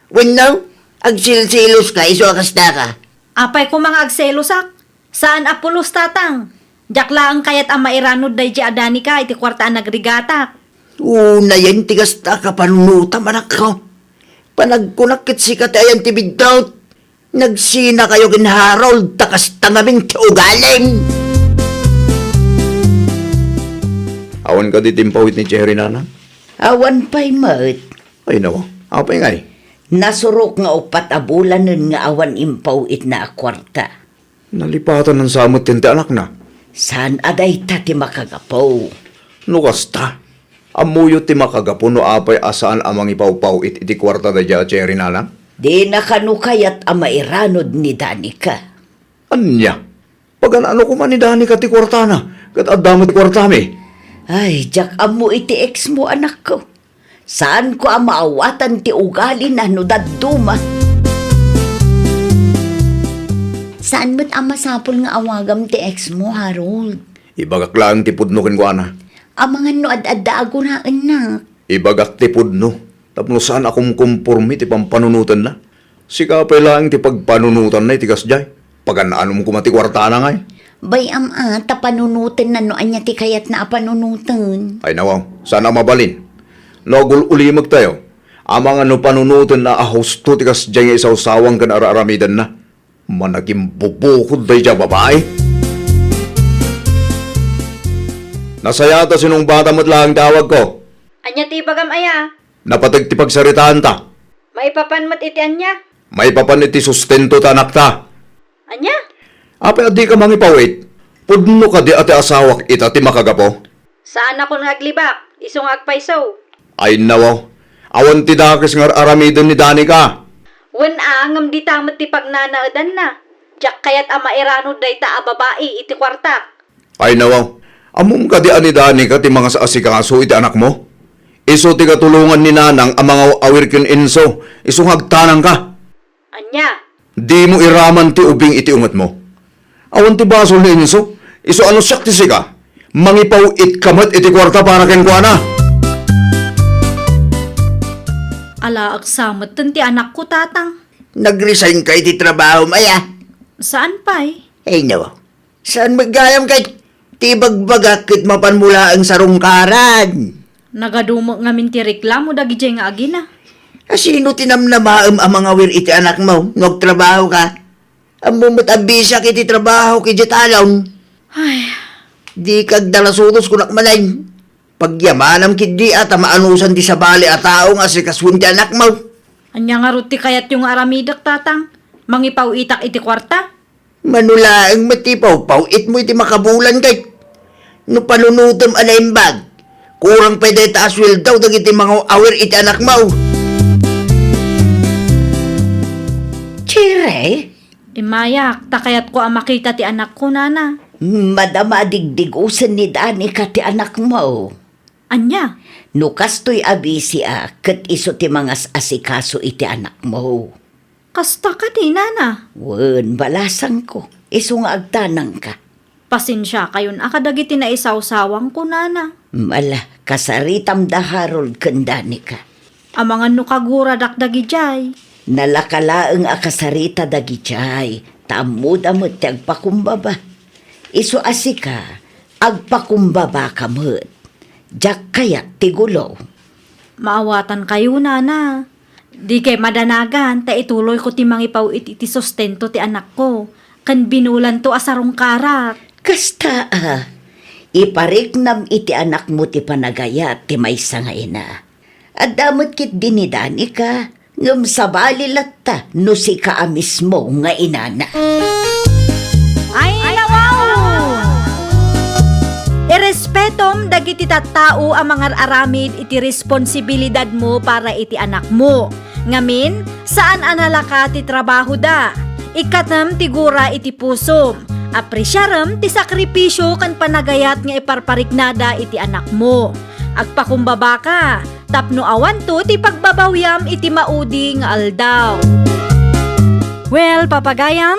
Wenno, agsilsiloska isu a kastaka? Apay koma nga agselosak? Saan a pulos, Tatang. Diak laeng kayat a mairanod daydiay a Danica iti kuarta a nagrigatak. Unayen ti kasta a kapanunotam, anakko. Panagkunak ket sika ti ayan ti biddut. Nagsinakayo ken Harold, ta kasta ngamin ti ugalim. Awan kadi ti impawit ni Cherry, nana? Awan pay met. Ay, nawa. Apay ngay? Nasurok nga uppat a bulanen nga awan impawitna a kuarta. Nalipatan sa met ti anakna. Saan a dayta ti makagapu. No kasta, ammoyo ti makagapu no apay a saan a mangipawpawit iti kuarta daydiay a Cherry, nana? Dina kano kayat a mairanod ni Danica. Ania? Pagan-ano koma ni Danica ti kuartana, ket adda met ti kuartami? Ay, diak ammo iti ex mo, anakko. Saanko a maawatan ti ugalina no dadduma. Saan met a masapul nga awagam ti ex mo, Harold? Ibagak laeng ti pudno kenkuana. Amangan no ad-adda a guraennak. Ibagak ti pudno, tapno saan a kumkumpormi ti pampanunotenna. Sika pay laeng ti pagpanunotanna iti kasdiay. Pagan-anom koma ti kuartana ngay. Bay-am a, ta panunotenna no ania ti kayatna a panunoten. Ay nawaw, saan a mabalin. No agul-ulimegtayo, amangan no panunotenna a husto ti kasdiay nga isawsawang ken ar-aramidenna. Managimbubukod daydiay a babai. Nasayaat a sinungbatan met laeng ti awagko. Ania ti ibagam aya? Napateg ti pagsaritaanta. Maipapan met iti ania? Maipapan iti sustento ti anakta. Ania? Apay a dika mangipawit? Pudno kadi a ti asawak ita ti makagapu? Saanakon nga aglibak, isu nga agpayso. Ay nawaw, awan ti dakes nga ar-aramiden ni Danica. Wen a, ngem dita met ti pagnanaedanna. Diak kayat a mairanod dayta a babai iti kuartak. Ay nawaw, ammom kadi a ni Danica ti mangas-asikaso iti anakmo? Isu ti katulongan ni Nanang a mangaw-awir ken Enzo, isu nga agtanangka. Ania? Dimo iraman ti ubing iti ungetmo. Awan ti basol ni Enzo, isu a no siak ti sika, mangipaw-itka met iti kuarta para kenkuana. Alaek sa metten ti anakko, Tatang. Nag-resign ka iti trabahom aya? Saan pay? Ay, no. Saan met gayam ket ti ibagbagak ket mapanmo laeng sarungkaran? Nagadumo ngamin ti reklamo dagidiay nga agina. A, sino ti namnamaem a mangawir iti anakmo no agtrabaho ka? Ammo met a bisiak iti trabaho ket idiay talon. Ay. Dika agdalasudos kunak manen. Pagyamanam ketdi a ta maanusan ti sabali a tao nga asikasuen ti anakmo. Ania ngarud ti kayatyo nga aramidek, Tatang? Mangipaw-itak iti kuarta? Mano laeng met ti pawpaw-itmo iti makabulan ket no panunotem a naimbag, kurang pay dayta a sueldo dagiti mangaw-awir iti anakmo. Chire? Immayak, ta kayatko a makita ti anakko, nana. Madama a digdigosen ni Danica ti anakmo. Ania? No kastoy a bisiak, ket isu ti mangas-asikaso iti anakmo. Kasta kadi, nana? Wen, balasangko. Isu nga agtanangka. Pasensiakayon a kadagiti naisawsawangko, nana. Ala, kasaritam da Harold ken Danica. Amangan no kaguradak dagidiay. Nalaka laeng a kasarita dagidiay, ta ammoda met ti agpakumbaba. Isu a sika, agpakumbabaka met. Diak kayat ti gulo. Maawatankayo, nana. Dikay madanagan ta ituloyko ti mangipaw-it iti sustento ti anakko, ken binulanto a sarungkarak. Kasta a, ipariknam iti anakmo ti panagayat ti maysa nga ina. Adda met ketdi ni Danica, ngem sabali latta no sika a mismo nga inana. Ay, nawaw! Irespetom dagiti tattao a mangar-aramid iti responsibilidadmo para iti anakmo. Ngamin, saan a nalaka ti trabahoda. Ikkatem ti gura iti pusom. Apresiarem ti sakripisio ken panagayat nga iparpariknada iti anakmo. Agpakumbabaka, tapno awanto ti pagbabawiam iti maudi nga aldaw. Well, papagayam,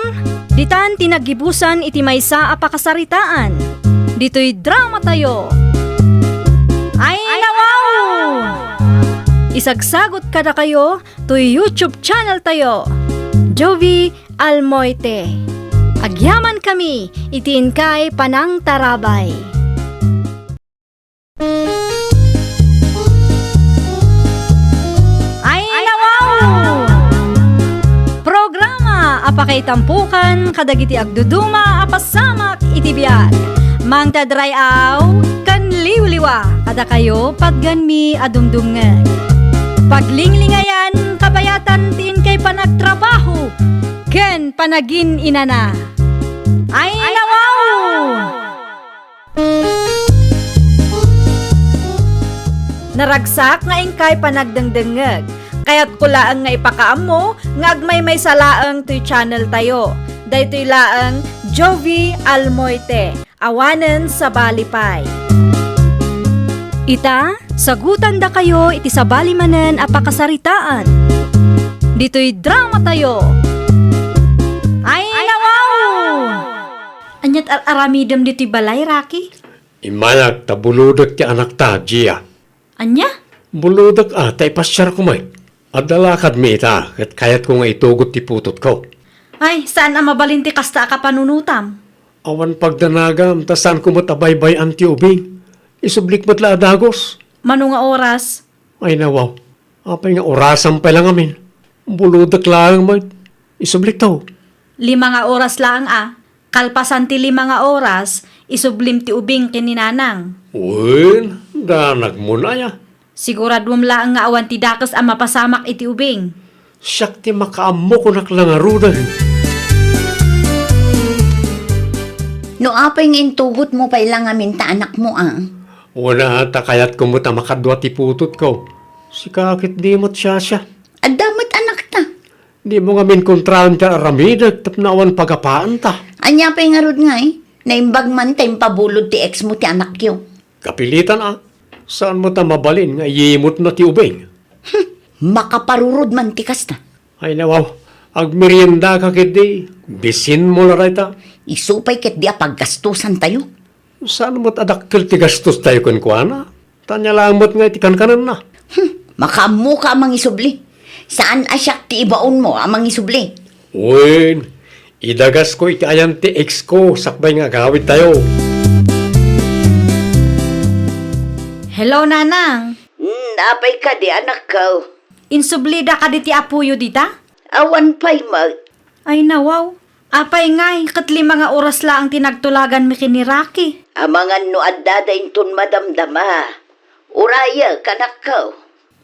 ditan ti naggibusan iti maysa a pakasaritaan. Ditoy dramatayo. Ay, nawaw! Isagsagot kadakayo toy YouTube channel tayo, Jovi Almoite. Agyaman kami iti inkay panangtarabay. Itampukan kadagiti agduduma a pasamak iti biag. Mangted ray-aw ken liwliwa kadakayo patgenmi a dumdumngeg. Paglinglingayan, kabayatan ti inkay panagtrabaho ken panagin-inana. Ay, nawaw! Naragsak nga inkay panagdengdengngeg. Kayatko laeng nga ipakaammo nga agmaymaysa laeng toy channel tayo. Daytoy laeng Jovie Almoite, awanen sabali pay. Ita, sagutandakayo iti sabali manen a pakasaritaan. Ditoy drama tayo. Ay, nawaw! Ania't ar-aramidem ditoy balay, Rocky? Immayak ta bulodek ti anakta, Gia. Ania? Bulodek a ta ipasiarko met. Adda lakadmi ita, ket kayatko nga itugot ti putotko. Ay, saan a mabalin ti kasta a kapanunotam. Awan pagdanagam, ta saanko met a baybay-an ti ubing. Isublik met la a dagus. Mano nga oras? Ay, nawaw. Apay nga orasam pay la ngamin? Bulodek laeng met. Isublikto. Lima nga oras laeng a. Kalpasan ti lima nga oras, isublim ti ubing ken ni Nanang. Wen, danagmon aya? Siguraduem laeng nga awan ti dakes a mapasamak iti ubing. Siak ti makaammo, kunak la ngaruden. No apay nga intugotmo pay la ngamin ta anakmo a? Wen a, ta kayatko met a makadua ti putotko. Sika ket di met siasia. Adda met anakta. Dimo ngamin kontraen ti aramidek tapno awan pagapaanta. Ania pay ngarud ngay? Naimbag man ta impabulod ti ex mo ti anakyo. Kapilitan a. Saan met a mabalin nga iyimutna ti ubing? Hmm, makaparurod man ti kasta. Ay, nawaw. Agmeriendaka ketdi. Bisinmo la dayta. Isu pay ketdi a paggastosantayo. Saan met a dakkel ti gastostayo kenkuana? Ta ania laeng met nga iti kankanenna. Hmm, makaammoka a mangisubli. Saan a siak ti ibaonmo a mangisubli. Wen, idagasko iti ayan ti ex ko sakbay nga agawidtayo. Hello, Nanang. Hmm, apay kadi, anakko? Insublida kadi ti apoyo dita? Awan pay met. Ay, nawaw. Apay ngay, ket lima nga oras laeng ti nagtulaganmi ken ni Rocky. Amangan no adda da inton madamdama. Urayek, anakko.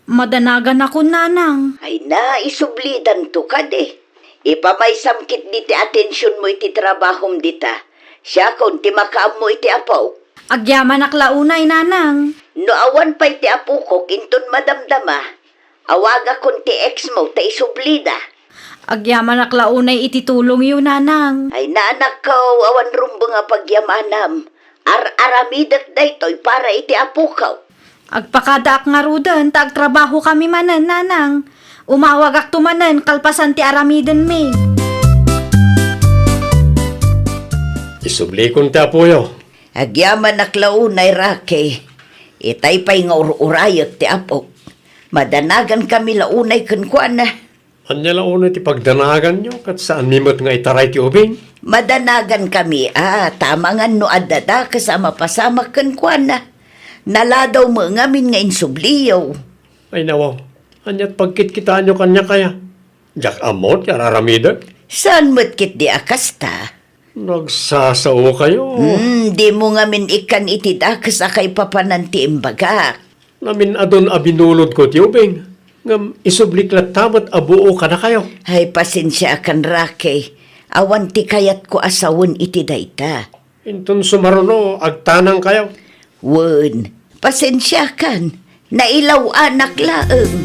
Madanaganakon, Nanang. Ay na, isublidanto kadi. Ipamaysam ketdi ti atensionmo iti trabahom dita. Siakon ti makaammo iti apok. Agyamanak la unay, Nanang. No awan pay ti apokok inton madamdama, awagakon ti ex mo ta isublida. Agyamanak la unay iti tulongyo, Nanang. Ay na, anakko, awan rumbeng a pagyamanam. Ar-aramidek daytoy para iti apoko. Agpakadaak ngaruden ta agtrabahokami manen, Nanang. Umawagakto manen kalpasan ti aramidenmi. Isublikon ti apoyo. Agyamanak la unay, Rocky. Itay pay nga ur-urayek ti apok. Madanagankami la unay kenkuana. Ania la unay ti pagdanaganyo, ket saanmi met nga itaray ti ubing? Madanagankami a, ta amangan no adda dakes a mapasamak kenkuana. Naladaw met ngamin nga insubliyo. Ay, nawaw, ania't pagkitkitaenyo kaniak aya? Diak ammo ti ar-aramidek. Saan met ketdi a kasta? Nagsasaokayo. Hmm, dimo ngamin ikkan iti dakes a kaipapanan ti imbagak. Namin-adun a binulodko ti ubing, ngem isublik latta met a buo kadakayo. Ay, pasensiakan, Rocky. Awan ti kayatko a sawen iti dayta. Inton sumaruno, agtanangkayo. Wen, pasensiakan. Nailaw-anak laeng.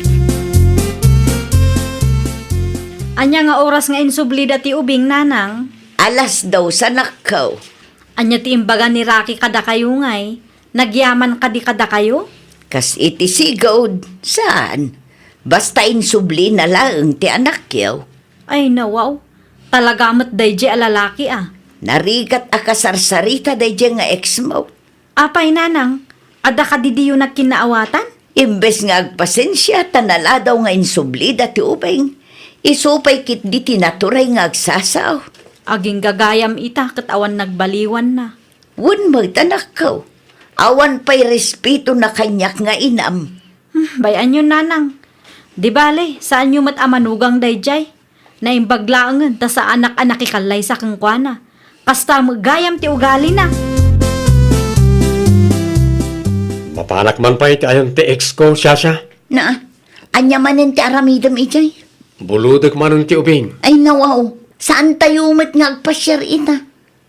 Ania nga oras nga insublida ti ubing, Nanang? Alas dos, anakko. Ania ti imbaga ni Rocky kadakayo ngay? Nagyaman kadi kadakayo? Kas iti sigud, saan? Basta insublina laeng ti anakyo. Ay, nawaw. Talaga met daydiay a lalaki a. Narigat a kasarsarita daydiay nga ex mo. Apay, Nanang, adda kadi diyo nagkinnaawatan? Imbes nga agpasensia ta naladaw nga insublida ti ubing, isu pay ketdi ti naturay nga agsasao. Agingga gayam ita ket awan nagbaliwanna. Wen met, anakko, awan pay respetona kaniak nga inam. Hmm, bay-anyon, Nanang. Di bale, saanyo met a manugang daydiay. Naimbag laengen ta saanak a nakikallaysa kenkuana. Kasta met gayam ti ugalina. Mapanak man pay ti ayan ti ex ko, Shasha. Na, ania manen ti aramidem idiay? Bulodek manen ti ubing. Ay, nawaw. Saantayo met nga agpasiar ita.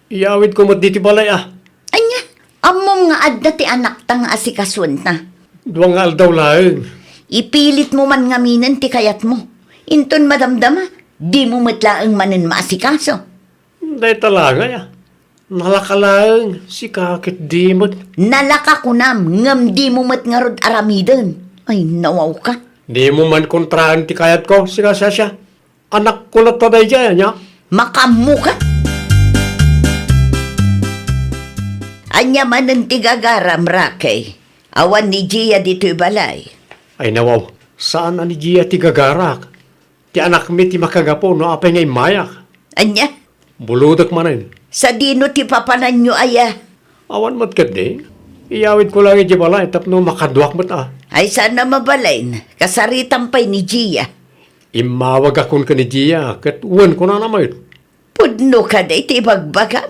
Iyawidko met ditoy balay, a. Ania? Ammom nga adda ti anakta nga asikasuenta? Dua nga aldaw laeng. Ipilitmo man ngaminen ti kayatmo. Inton madamdama, dimo met laeng manen maasikaso. Dayta la ngay, a. Nalaka laeng, sika ket di met. Nalaka kunam, ngem dimo met ngarud aramiden. Ay, nawawka. Dimo man kontraen ti kayatko, sika, Shasha. Anakko latta daydiay, ania? Makaammoka? Ania manen ti gagaram, Rocky? Awan ni Gia ditoy balay. Ay, nawaw, saan a ni Gia ti gagarak. Ti anakmi ti makagapu no apay nga immayak. Ania? Bulodek manen. Sadino ti papananyo aya? Awan met ketdi. Iyawidko laeng idiay balay tapno makaduak met a. Ay, saan a mabalin. Kasaritam pay ni Gia. Immawagakon ken ni Gia, ket wen kunana met. Pudno kadi ti ibagbagam?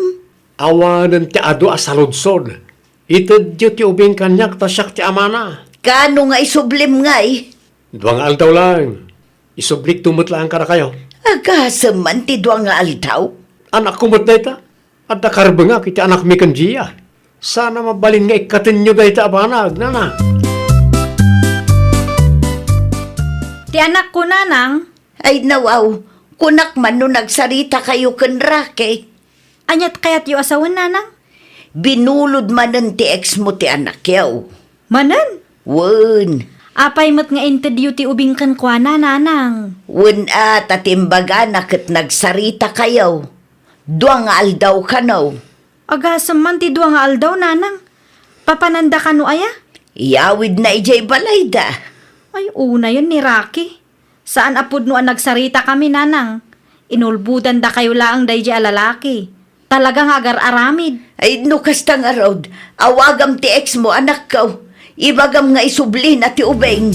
Awanen ti adu a saludsod. Itedyo ti ubing kaniak ta siak ti amana. Kaano nga isublim ngay? Dua nga aldaw laeng. Isublikto met laeng kadakayo. Agasem man ti dua nga aldaw? Anakko met dayta. Adda karbengak iti anakmi ken Gia. Saan a mabalin nga ikkatenyo dayta a banag, nana. Ti anakko, nanang. Ay, nawaw, kunak man no nagsaritakayo ken Rocky. Aniat kayatyo a sawen, nanang? Binulod manen ti ex mo ti anakyo. Manen? Wen. Apay met nga intedyo ti ubing kenkuana, nanang? Wen a, ta ti imbagana ket nagsaritakayo. Dua nga aldaw kano. Agasem man ti dua nga aldaw, nanang. Papananda kano aya? Iyawidna idiay balayda. Ay, unayen ni Rocky. Saan a pudno a nagsaritakami, nanang. Inulbodandakayo laeng daydiay a lalaki. Talaga nga agar-aramid. Ay, no kasta ngarud, awagam ti ex mo, anakko. Ibagam nga isublina ti ubing.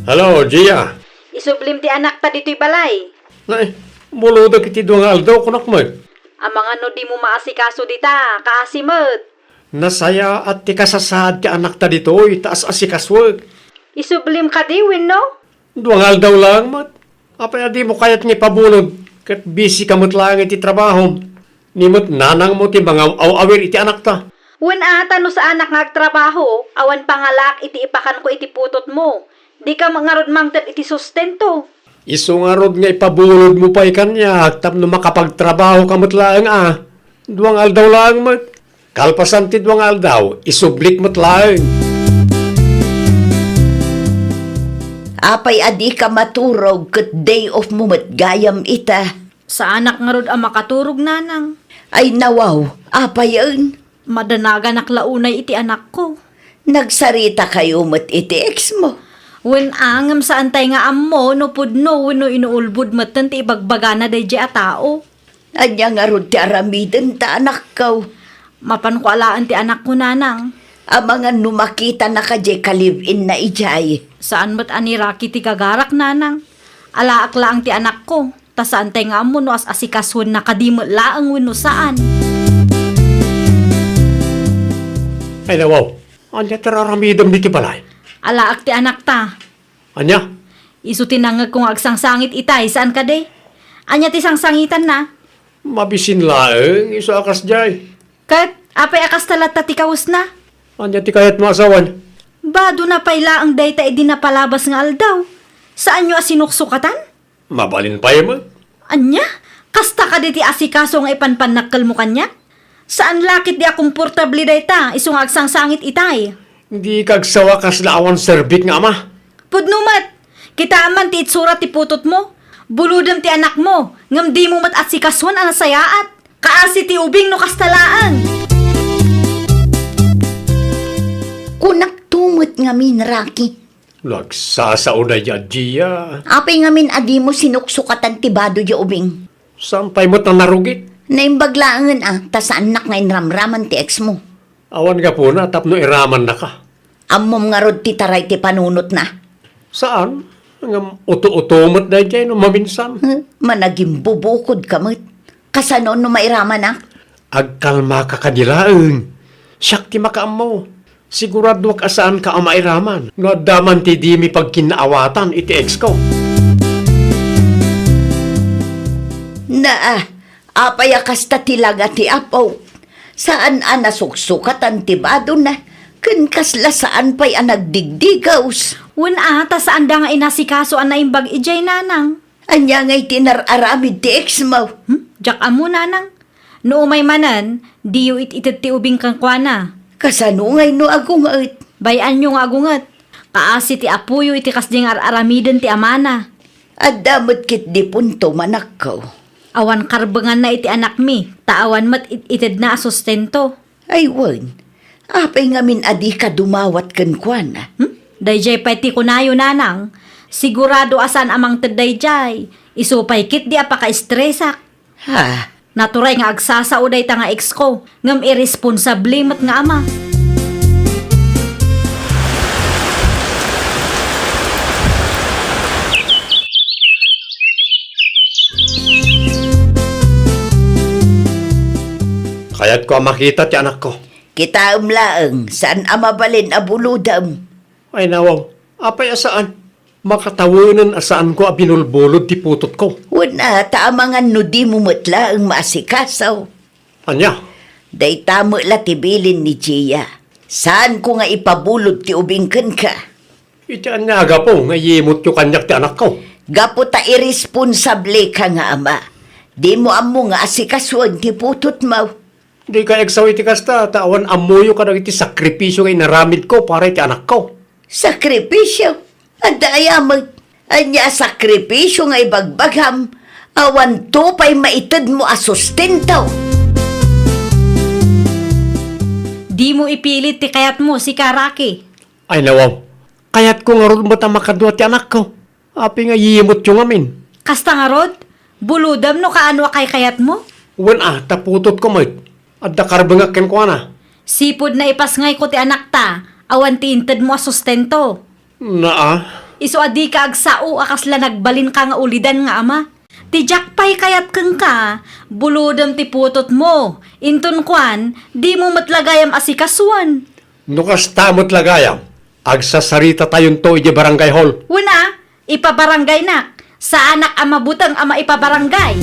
Hello, Gia. Isublim ti anakta ditoy balay. Nay, bulodek iti dua nga aldaw, kunak met. Amangan no dimo maasikaso dita, kaasi met. Nasayaat ti kasasaad ti anakta ditoy, ta as-asikasuek. Isublim kadi wenno? Dua nga aldaw laeng met. Apay a dimo kayat nga ipabulod, ket busy ka met laeng iti trabahom. Ni met nanangmo ti mangaw-awir iti anakta. Wen a, ta no saanak nga agtrabaho, awan pangalaak iti ipakanko iti putotmo. Dika ngarud mangted iti sustento. Isu ngarud nga ipabulodmo pay kaniak tapno makapagtrabaho ka met laeng a. Dua nga aldaw laeng met. Kalpasan ti dua nga aldaw, isublik met laeng. Apay a dika maturog ket day off mo met gayam ita? Saanak ngarud a makaturog, nanang. Ay nawaw, apayen? Madanaganak la unay iti anakko. Nagsaritakayo met iti ex mo? Wen a, ngem saantay nga ammo no pudno wenno inuulbod metten ti ibagbagana daydiay a tao. Ania ngarud ti aramidenta, anakko? Mapanko alaen ti anakko, nanang. Amangan no makitanaka diay ka-live-inna idiay. Saan met a ni Rocky ti gagarak, nanang. Alaak laeng ti anakko, ta saantay nga ammo no as-asikasuenna kadi met laeng wenno saan. Ay, nawaw. Ania ti aramidem ditoy balay? Alaak ti anakta. Ania? Isu ti nangngegko nga agsangsangit itay, saan kadi? Ania ti sangsangitanna? Mabisin laeng, isu a kasdiay. Ket, apay a kasta latta ti kawesna? Ania ti kayatmo a sawen? Badona pay laeng dayta idi napalabas nga aldaw. Saanyo a sinuksukatan? Mabalin pay met. Ania? Kasta kadi ti asikaso nga ipanpannakkelmo kaniak? Saan la ketdi a komportable dayta, isu nga agsangsangit itay. Dika agsawa kasla awan serbik nga ama. Pudno met! Kitaem man ti itsura ti putotmo. Bulodem ti anakmo, ngem dimo met asikasoen a nasayaat. Kaasi ti ubing no kasta laeng. Kunakto met ngamin, Rocky. Nagsasao daydiay a Gia. Apay ngamin a dimo sinuksukatan ti bado diay ubing? Saan pay met a narugit? Naimbag laengen a, ta saannak nga inramraman ti ex mo. Awan gapuna tapno iramannaka. Ammom ngarud ti taray ti panunotna? Saan. Ngem uto-uto met daydiay no maminsan. Hmm, managimbubukodka met. Kasano no mairamanak? Agkalmaka kadi laeng. Siak ti makaammo. Siguradoak a saanka a mairaman no adda man ti dimi pagkinnaawatan iti ex ko. Naa, apay a kasta ti langa ti apo? Saan a nasuksukatan ti badona, ken kasla saan pay a nagdigdigaws. Wen a, ta saanda nga inasikaso a naimbag idiay, nanang. Ania ngay ti nar-aramid ti ex mo? Hmm? Diak ammo, nanang. No umay manen, diyo it-ited ti ubing kenkuana. Kasano ngay no agunget? Bay-anyo nga agunget. Kaasi ti apoyo iti kasdi nga ar-aramiden ti amana. Adda met ketdi punto, manakko. Awan karbenganna iti anakmi, ta awan met it-itedna a sustento. Ay wen, apay ngamin a dika dumawat kenkuana? Hmm? Daydiay pay ti kunayo, nanang. Sigurado a saan a mangted daydiay. Isu pay ketdi a pakaestresak. Ha? Naturay nga agsasao dayta nga ex ko, ngem irresponsable met nga ama. Kayatko a makita ti anakko. Kitaem laeng, saan a mabalin a bulodem. Ay nawaw, apay a saan? Makatawenen a saanko a binulbulod ti putotko. Wen a, ta amangan no dimo met laeng maasikaso. Ania? Dayta met la ti bilin ni Gia. Saanko nga ipabulod ti ubing kenka. Iti ania a gapu nga iyimutyo kaniak ti anakko? Gapu ta irresponsableka nga ama. Dimo ammo nga asikasuen ti putotmo. Dika agsaw iti kasta, ta awan ammoyo kadagiti sakripisio nga inaramidko para iti anakko. Sakripisio? Adda aya met? Ania a sakripisio nga ibagbagam? Awanto pay maitedmo a sustento. Dimo ipilit ti kayatmo, sika, Rocky. Ay nawaw, kayatko ngarud met a makadua ti anakko. Apay nga iyimutyo ngamin? Kasta ngarud, bulodem no kaano a kaykayatmo? Wen a, ta putotko met. Adda karbengak kenkuana. Sipud naipasngayko ti anakta, awan ti intedmo a sustento. Naa. Isu a dika agsao a kasla nagbalinka nga ulidan nga ama. Ti diak pay kayat kenka, bulodem ti putotmo. Inton kuan, dimo met la gayam asikasuen. No kasta met la gayam, agsasaritatayon to idiay barangay hall. Wen a, ipabarangaynak. Saanak a mabuteng a maipabarangay.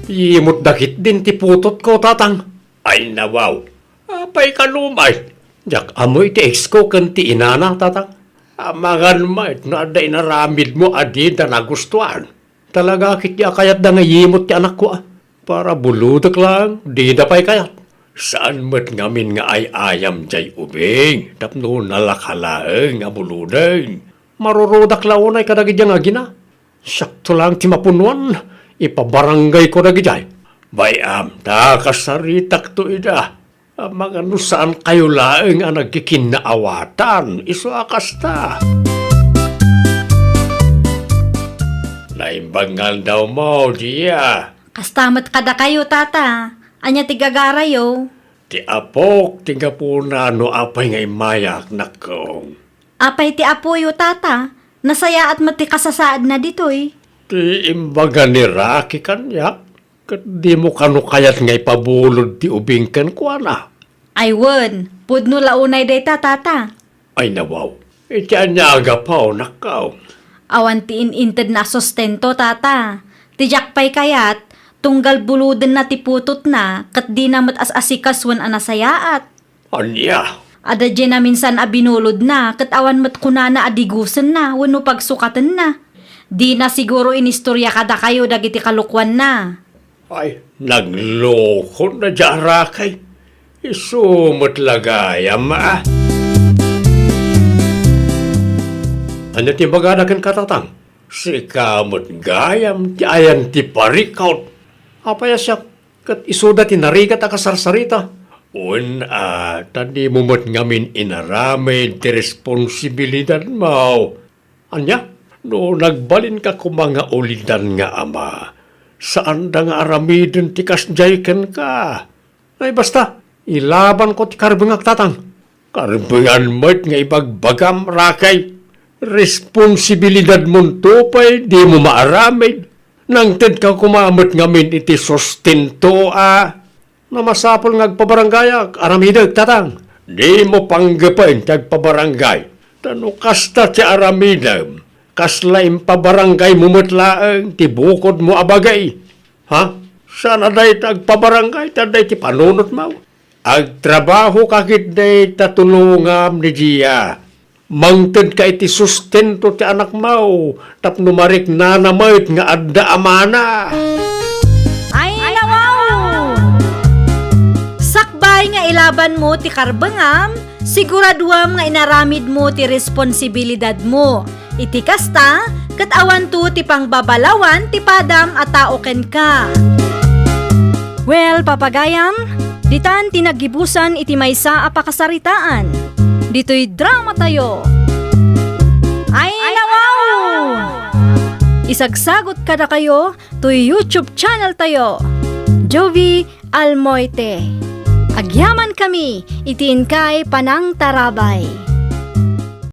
Iyimutda ketdin ti putotko, tatang. Ay nawaw. Apay kano met? Diak ammo iti ex ko ken ti inana, tatang. Amangan met no adda inaramidmo a dida nagustuan. Talaga ketdi a kayatda nga iyimut ti anakko a. Para bulodek laeng, dida pay kayat. Saan met ngamin nga ay-ayam diay ubing tapno nalaka laeng a buloden. Marurudak la unay kadagiti nga agina. Siakto laeng ti mapunnuan, ipabarangayko dagidiay. Bay-am ta kasaritakto ida. Amangan no saankayo laeng a nagkikinnaawatan, isu a kasta. Naimbag nga aldawmo, Gia. Kasta met kadakayo, Tata. Ania ti gagarayo? Ti apok ti gapuna no apay nga immayak, nakkong. Apay ti apoyo, Tata? Nasayaat met ti kasasaadna ditoy. Ti imbaga ni Rocky kaniak, ket dimo kano kayat nga ipabulod ti ubing kenkuana? Ay wen, pudno la unay dayta, Tata. Ay nawaw, iti ania a gapu, nakkong? Awan ti in-intedna a sustento, Tata. Ti diak pay kayat, tunggal bulodenna ti putotna, ket dina met as-asikasuen a nasayaat. Ania? Adda diay naminsan a binulodna, ket awan met kunana a digusenna wenno pagsukatenna. Dina siguro inistorya kadakayo dagiti kalokuanna. Ay, naglokon da diay a Rocky. Isu met la gayam, a. Ania ti imbagada kenka, Tatang? Sika met gayam ti ayan ti parikut. Apay a siak? Ket isuda ti narigat a kasarsarita. Wen a, ta dimo met ngamin inaramid ti responsibilidadmo. Ania? No nagbalinka koma nga ulidan nga ama, saanda nga aramiden ti kasdiay kenka. Ay, basta, ilabanko ti karbengak, Tatang. Karbengan met nga ibagbagam, Rakay. Responsibilidadmonto pay dimo maaramid. Nangtedka koma met ngamin iti sustento a. No masapul nga agpabaranggayak, aramidek, tatang. Dimo panggepen ti agpabarangay. Ta no kasta ti aramidem, kasla impabarangaymo met laeng ti bukodmo a bagay. Ha? Saan a dayta agpabarangay, ta dayta panunotmo? Agtrabahoka ketdi ta tulongam ni Gia. Mangtedka iti sustento ti anakmo tapno mariknana met nga adda amana. Ay, nawaw! Sakbay nga ilabanmo ti karbengam, siguraduam nga inaramidmo ti responsibilidadmo. Iti kasta, ket awanto ti pangbabalawan ti padam a tao kenka. Well, papagayam, ditan ti naggibusan iti maysa a pakasaritaan. Ditoy dramatayo. Ay, nawaw! Isagsagot kadakayo toy YouTube channel tayo, Jovie Almoite. Agyaman kami iti inkay panangtarabay.